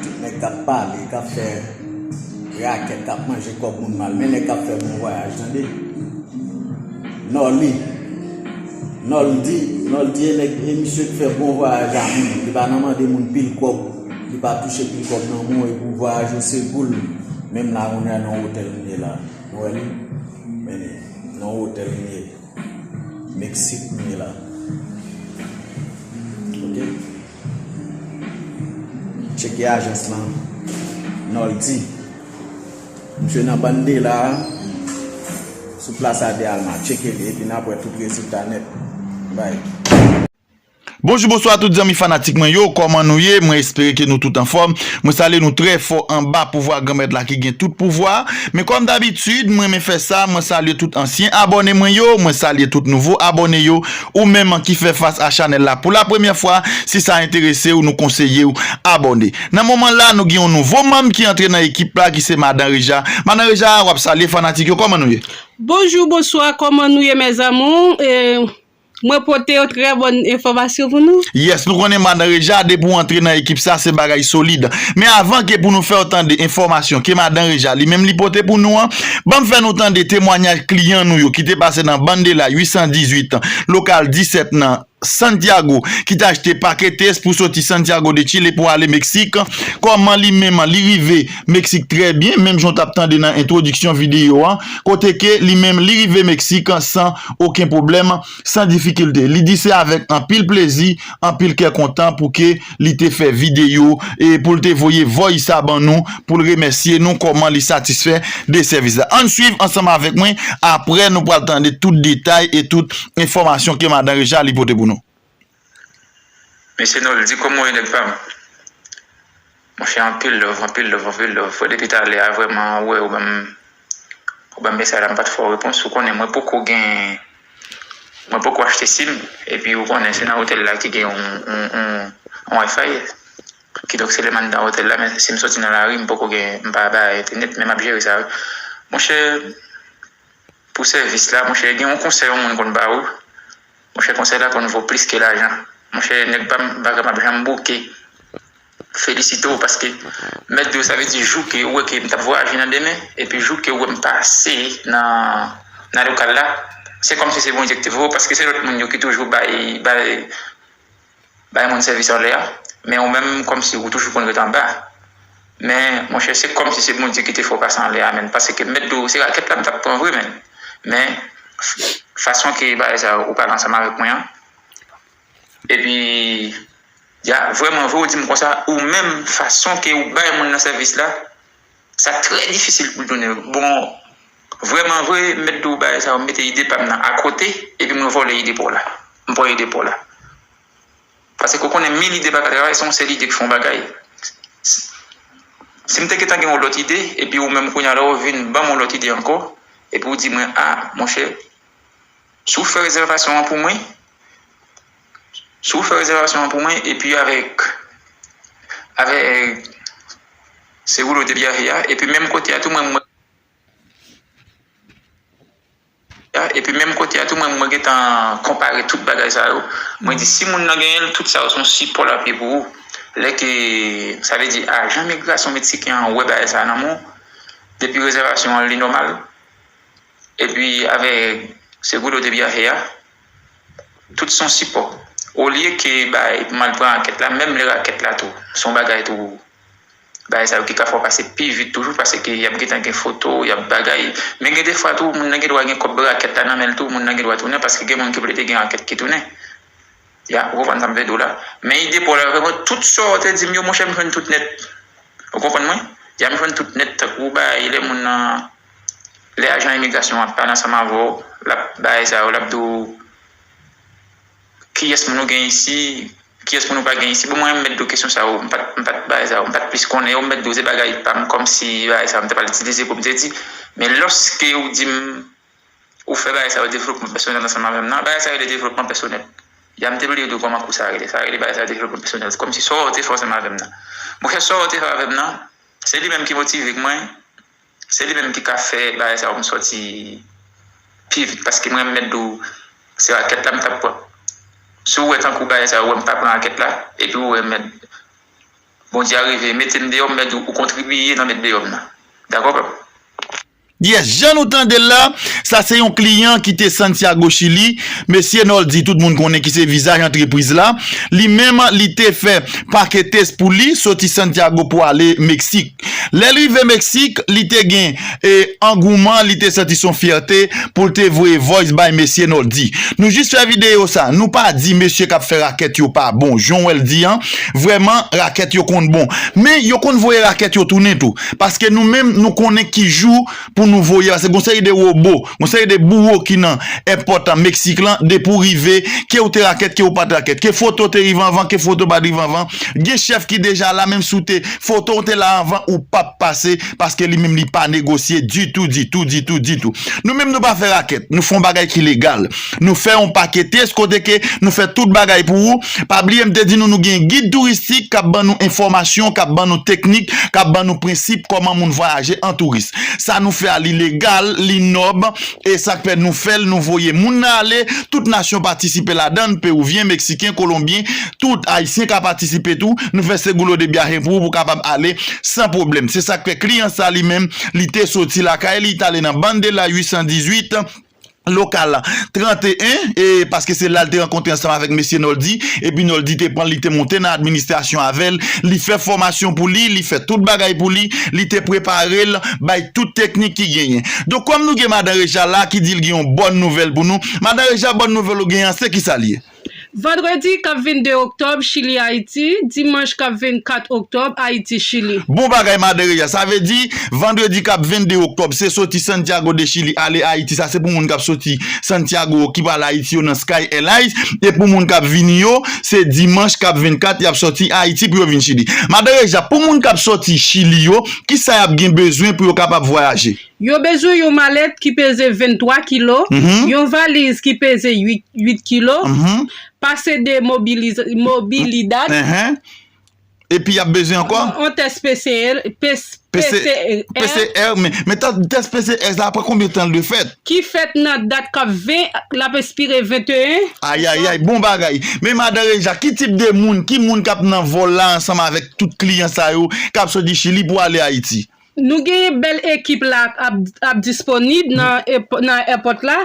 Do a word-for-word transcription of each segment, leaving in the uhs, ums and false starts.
Tout nèg k ap pale, k ap fè rakèt, k ap manje kòb moun mal, men nèg k ap fè bon vwayaj, tande. Nòli. Nòldi, Nòldi e nèg, e misye k fè bon vwayaj a moun. Li pa nan mande moun pil kòb, li pa touche pil kòb nan moun, e pou vwayaj yo se pou l. Menm la, kounye a, nan otèl m ye la. Nou wè li? Men li, nan otèl m ye. Meksik m ye la. Ok? Tcheke ajans lan. Nòldi. Misye nan Bandela a, sou Plaza de Alma. Tcheke li, epi n ap wè tout rezilta nèt. Bay. Bonjou, bonswa tout zanmi fanatik mwen yo, kòman nou ye? Mwen espere ke nou tout anfòm. Mwen salye nou trè fò anba pouvwa Granmèt la ki gen tout pouvwa. Men kòm dabitid, mwen renmen fè sa, mwen salye tout ansyen abòne mwen yo, mwen salye tout nouvo abòne yo, ou menm ki fè fas a chanèl la pou la premyè fwa, si sa enterese w, nou konseye w abòne. Nan moman la, nou gen yon nouvo manm ki antre nan ekip la, ki se Madan Reja. Madan Reja, w ap salye fanatik yo, kòman nou ye? Bonjou, bonswa, kòman nou ye, mes amours? E, mwen pote yon trè bòn enfòmasyon pou nou. Yes, nou konnen Madan Reja, depi w antre nan ekip sa, se bagay solid. Men avan ke pou nou fè w tande enfòmasyon ke Madan Reja li menm li pote pou nou an, ban m fè nou tande temwanyaj kliyan nou yo ki te pase nan Bandela uit san dizuit, lokal disèt nan Santiago, ki te achte paketes pou soti Santiago de Chile pou ale Meksik. Kòman li menm li rive Meksik trè byen, menm jan w t ap tande nan entwodiksyon videyo an, kote ke li menm li rive Meksik san okenn pwoblèm, san difikilte. Li di se avèk anpil plezi, anpil kè kontan pou ke li te fè videyo e pou l te voye voice sa ban nou, pou l remèsye nou kòman li satisfè de sèvis la. Ann swiv ansanm avèk mwen, apre nou pral tande tout detay e tout enfòmasyon ke Madan Reja li pote pou nou. Mesye Noldy, kòman w ye, nèg pa m? Monchè, anpil love, anpil love, anpil love. Fò depi talè a, vrèman, ou wè, ou ban m, ou ban m mesaj la, m pa t fè w repons. Ou konnen, mwen poko gen, mwen poko achte sim. Epi, ou konnen, se nan otèl la ki gen yon, yon, yon, yon Wi-Fi. Kidonk, se lè m anndan otèl la, men si m soti nan lari, m poko gen, m pa bay entènèt, men m ap jere sa, wi. Monchè, pou sèvis la, monchè, gen yon konsèy yon moun konn ba ou. Monchè, konsèy la konn vo plis ke lajan. Monchè, nèg pa m, bagay m ap janm bouke. Felisite w paske mèt di w, sa vle di jou ke ou wè ke m t ap vwayaje nan demen, epi jou ke ou wè m pase nan, nan lokal la, se kòmsi se Bondye ki te voye w, paske se lòt moun yo ki toujou bay, bay, bay moun sèvis anlè a, men ou menm kòmsi ou toujou konn ret anba. Men, monchè, se kòmsi se Bondye ki te fè w pase anlè a, menm, paske mèt di w, se rakèt la m t ap pran vre, menm. Men, f-, fason ke bagay sa, ou pale ansanm avèk mwen an, epi, ya, vrèman vre, ou di m konsa, ou menm, fason ke ou bay moun nan sèvis la, sa trè difisil pou l tounen. Bon, vrèman vre, mèt di w bagay sa, ou mete ide pa m nan akote, epi mwen vòlè ide pa w la. M pran ide pa w la. Paske ou konnen mil ide pa ka travay, se yon sèl ide ki fè yon bagay. Si m te gentan gen yon lòt ide, epi ou menm kounye a la ou vin ban m yon lòt ide ankò, epi ou di mwen, a, monchè, si w fè rezèvasyon an pou mwen, si w fè rezèvasyon an pou mwen, epi avèk, avèk seguro de viaje a, epi menm kote a tou, mwen, mwen, epi menm kote a tou, mwen, mwen gentan konpare tout bagay sa yo. Mwen di, si moun nan genyen l, tout sa yo se yon sipò l ap ye pou ou. Lè ke, sa vle di, ajan migrasyon meksiken an wè bagay sa nan men w, depi rezèvasyon an li nòmal, epi avèk seguro de viaje a, tout se yon sipò. Olye ke bay pou m al pran rakèt la, menm lè rakèt la tou, se yon bagay tou, bagay sa yo ki ka fè w pase pi vit toujou, paske y ap gentan gen foto, y ap bagay. Men gen defwa tou, moun nan gen dwa gen kòb rakèt la nan men l tou, moun nan gen dwa tounen, paske gen moun ki plede gen rakèt ki tounen. Ya, ou konprann sa m vle di w la. Men ide pa w la, vrèman, tout sa w te di m yo, monchè, m jwenn tout nèt. Ou konprann mwen? Ya, m jwenn tout nèt, tankou bagay, lè moun nan, lè ajan imigrasyon an ap pale ansanm avè w, l ap bagay sa yo, l ap di w, kiyès moun ou gen isi, kiyès moun ou pa gen isi. Bon, mwen, m mèt di w kesyon sa yo, m pa t, m pa t bagay sa yo, m pa t plis konnen yo, m mèt di w se bagay pa m, kòmsi bagay sa yo, m te pral itilize pou m te di. Men lòske ou di m, ou fè bagay sa yo devlopman pèsonèl ansanm avè m nan, bagay sa yo rele devlopman pèsonèl. Ya, m te bliye di w kòman kou sa rele. Sa rele bagay sa yo devlopman pèsonèl. Kòmsi sa w te fè ansanm avè m nan. Monchè, sa w te fè avè m nan, se li menm ki motive mwen, se li menm ki ka fè bagay sa yo m sòti pi vit, paske mwen, m mèt di w, se rakèt la m t ap pran. Si w wè tankou bagay sa yo, w wè m pa pran rakèt la, epi w wè m mèt, Bondye a reveye, mete m deyò, m mèt di w, ou kontribiye nan met deyò m nan. Dakò, pèp? Yes, jan nou tande l la, sa se yon kliyan ki te Santiago, Chili. Mesye Noldy, tout moun konnen ki se vizaj antrepriz la. Li menm, li te fè pake tès pou li, soti Santiago pou ale Meksik. Lè l rive Meksik, li te gen, e, angouman, li te santi son fyète pou l te voye voice bay mesye Noldy. Nou jis fè videyo sa. Nou pa di mesye k ap fè rakèt yo pa bon. Jan w wè l di an, vrèman, rakèt yo konn bon. Men yo konn voye rakèt yo tounen tou. Paske nou menm, nou konnen ki jou pou nou voye. Paske gon seri de wobo, gon seri de bouwo ki nan èpòt an Meksik lan, depi w rive, ke w te rakèt, ke w pa t rakèt, ke foto te rive anvan, ke foto pa t rive anvan. Gen chèf ki deja la, menm si w te, foto w te la anvan, ou p ap pase, paske li menm li pa negosye ditou, ditou, ditou, ditou. Nou menm nou pa fè rakèt, nou fè yon bagay ki legal. Nou fè yon pake tès kote ke nou fè tout bagay pou ou. Pa bliye m te di nou, nou gen gid touristik k ap ban nou enfòmasyon, k ap ban nou teknik, k ap ban nou prensip kòman moun vwayaje an touris. Sa nou fè a, li legal, li nòb, e sa k fè nou fè l, nou voye moun nan ale, tout nasyon patisipe ladan l, Peruvyen, Meksiken, Kolonbyen, tout Ayisyen ka patisipe tou, nou fè seguro de viaje pou ou, pou w kapab ale san pwoblèm. Se sa k fè kliyan sa li menm, li te soti lakay li, li t ale nan Bandela uit san dizuit, lokal trannteyen, e paske se la l te rankontre ansanm avèk mesye Noldy, epi Noldy te pran l, li te monte nan administrasyon avè l, li fè fòmasyon pou li, li fè tout bagay pou li, li te prepare l, bay tout teknik ki genyen. Donk, kòm nou gen Madan Reja la ki di l gen yon bòn nouvèl pou nou, Madan Reja, bòn nouvèl ou genyen an, se kisa l ye? Vandredi k ap vennde oktòb, Chili, Ayiti. Dimanch k ap vennkat oktòb, Ayiti, Chili. Bon bagay, Madan Reja. Sa vle di, vandredi k ap vennde oktòb, se soti Santiago de Chili, ale Ayiti. Sa se pou moun k ap soti Santiago, ki pral Ayiti yo nan Sky Airlines. E pou moun k ap vini yo, se dimanch k ap vennkat, y ap soti Ayiti pou yo vin Chili. Madan Reja, pou moun k ap soti Chili yo, kisa y ap gen bezwen pou yo kapab vwayaje? Yo bezwen yon malèt ki peze venntwa kilo, yon valiz ki peze uit, uit kilo, pase de mobiliz-, mobilidad. Epi y ap bezwen ankò? Yon tès P C R, P C R. P C R, men, men tès P C R la, apre konbyen tan l dwe fèt? Ki fèt nan dat k ap ven, l ap ekspire venteyen. Ayayay, bon bagay. Men Madan Reja, ki tip de moun, ki moun k ap nan vòl la ansanm avèk tout kliyan sa yo k ap soti Chili pou ale Ayiti? Nou genyen bèl ekip la ap, ap disponib nan èp-, nan èpòt la.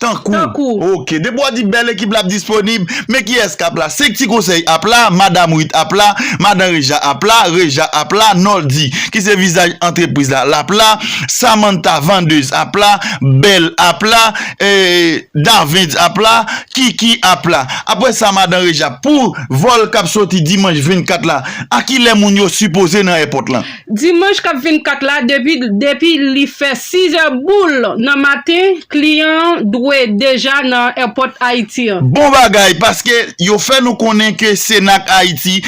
Tankou. Tankou. Ok. Depi w di bèl ekip la ap disponib, men kiyès k ap la? Senk Ti Konsèy ap la, Madan Ruth ap la, Madan Reja ap la, Reja ap la, Noldy, ki se vizaj antrepriz la, l ap la, Samantha, vandez, ap la, Bèl ap la, e, Davens ap la, Kiki ap la. Apre sa, Madan Reja, pou vòl k ap soti dimanch vennkat la, a kilè moun yo sipoze nan èpòt lan? Dimanch k ap vennkat la, depi, depi li fè sizè boul nan maten, kliyan an dwe deja nan èpòt Ayiti an. Bon bagay, paske yo fè nou konnen ke Senak Ayiti,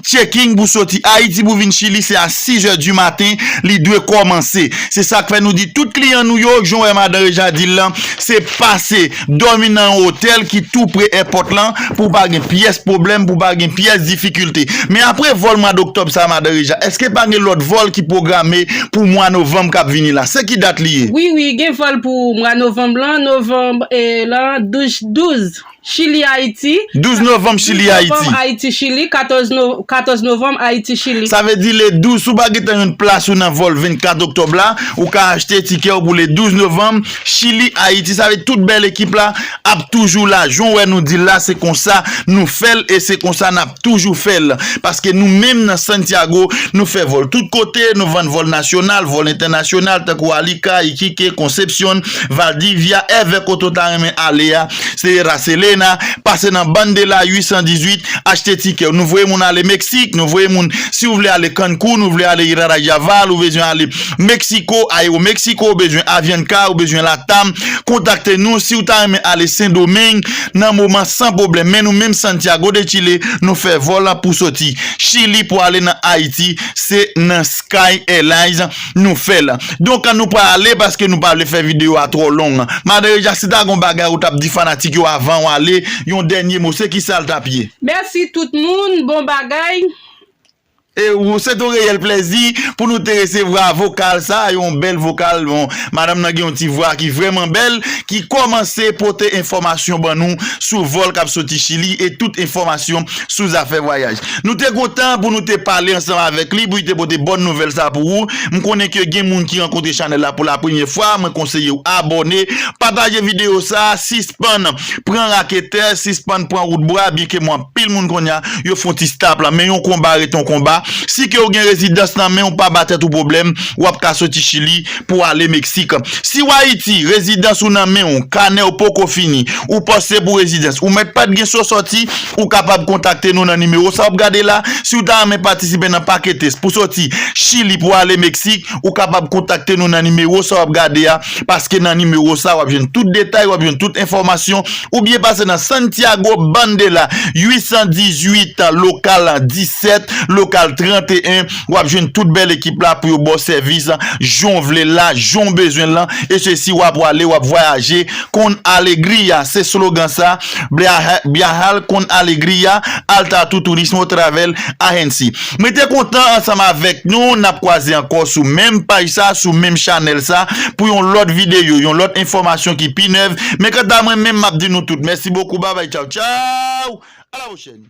checking pou soti Ayiti pou vin Chili, se a sizè di maten li dwe kòmanse. Se sa k fè nou di tout kliyan nou yo, jan w wè Madan Reja di l lan, se pase dòmi nan yon otèl ki tou pre èpòt lan pou pa gen pyès pwoblèm, pou pa gen pyès difikilte. Men apre vòl mwa doktòb sa, Madan Reja, èske pa gen lòt vòl ki pwograme pou mwa novanm k ap vini la? Se ki dat li ye? Wi, wi, gen vòl pou mwa novanm lan, novanm, e, lan, douz, douz. Chili, Ayiti. Douz novanm, Chili, Ayiti. Douz novanm, Ayiti, Chili. Katòz no-, katòz novanm, Ayiti, Chili. Sa vle di le douz, si w pa gentan jwenn plas ou nan vòl vennkat oktòb la, ou ka achte tikè w pou le douz novanm, Chili, Ayiti. Sa vle di tout bèl ekip la ap toujou la. Jan w wè nou di l la, se konsa nou fè l e se konsa n ap toujou fè l. Paske nou menm nan Santiago, nou fè vòl tout kote, nou vann vòl nasyonal, vòl entènasyonal, tankou Alica, Iquique, Concepción, Valdivia, èvè kote w ta renmen ale a, Sierra Selena, pase nan Bandela uit san dizuit, achte tikè w. Nou voye moun ale Meksik, nou voye moun, si w vle ale Cancun, ou vle ale Irarayava, ou bezwen ale Meksiko, Aeromexico, ou bezwen Avianca, ou bezwen LATAM, kontakte nou. Si w ta renmen ale Sendomeng, nan moman san pwoblèm. Men nou menm Santiago de Chile, nou fè vòl pou soti Chili pou ale nan Ayiti, se nan Sky Airlines nou fè l. Donk, nou pral ale paske nou pa vle fè videyo a twò long. Madan Reja, si ta gon bagay ou t ap di fanatik yo avan w ale, yon dènye mo, se kisa l t ap ye? Mèsi tout moun, bon bagay. E ou, se yon reyèl plèzi pou nou te resevwa vokal sa, yon bèl vokal. Bon, madanm nan gen yon ti vwa ki vrèman bèl, ki kòmanse pote enfòmasyon ban nou sou vòl k ap soti Chili e tout enfòmasyon sou zafè vwayaj. Nou te kontan pou nou te pale ansanm avèk li, pou li te pote bòn nouvèl sa pou ou. M konnen ke gen moun ki rankontre chanèl la pou la premyè fwa, mwen konseye w abòne, pataje videyo sa, sispann pran raketè, sispann pran wout bwa, byenke mwen anpil moun kounye a, yo fè yon ti stop la. Men yon konba ret yon konba. Si ke w gen rezidans nan men w, pa ba tèt ou pwoblèm, w ap ka soti Chili pou ale Meksik. Si w Ayiti, rezidans ou nan men w, kanè w poko fini, ou pòse pou rezidans, ou mèt pa t gen so sòti, ou kapab kontakte nou nan nimewo sa w ap gade la. Si w ta renmen patisipe nan paketes pou soti Chili pou ale Meksik, ou kapab kontakte nou nan nimewo sa w ap gade a, paske nan nimewo sa w ap jwenn tout detay, w ap jwenn tout enfòmasyon, oubyen pase nan Santiago Bandela, uit san dizuit, lokal disèt, lokal tranteyen, w ap jwenn tout bèl ekip la pou yo ba w sèvis jan w vle l la, jan w bezwen l lan, e se si w ap prale, w ap vwayaje con alegria, se slogan sa, Viaja-, Viajar con alegria, Altatu Turismo Travel Agency. Mwen te kontan ansanm avèk nou, n ap kwaze ankò sou menm paj sa, sou menm chanèl sa, pou yon lòt videyo, yon lòt enfòmasyon ki pi nèv. Men kanta mwen menm, m ap di nou tout, mèsi bokou, babay, tchaw, tchaw, a la pwochèn.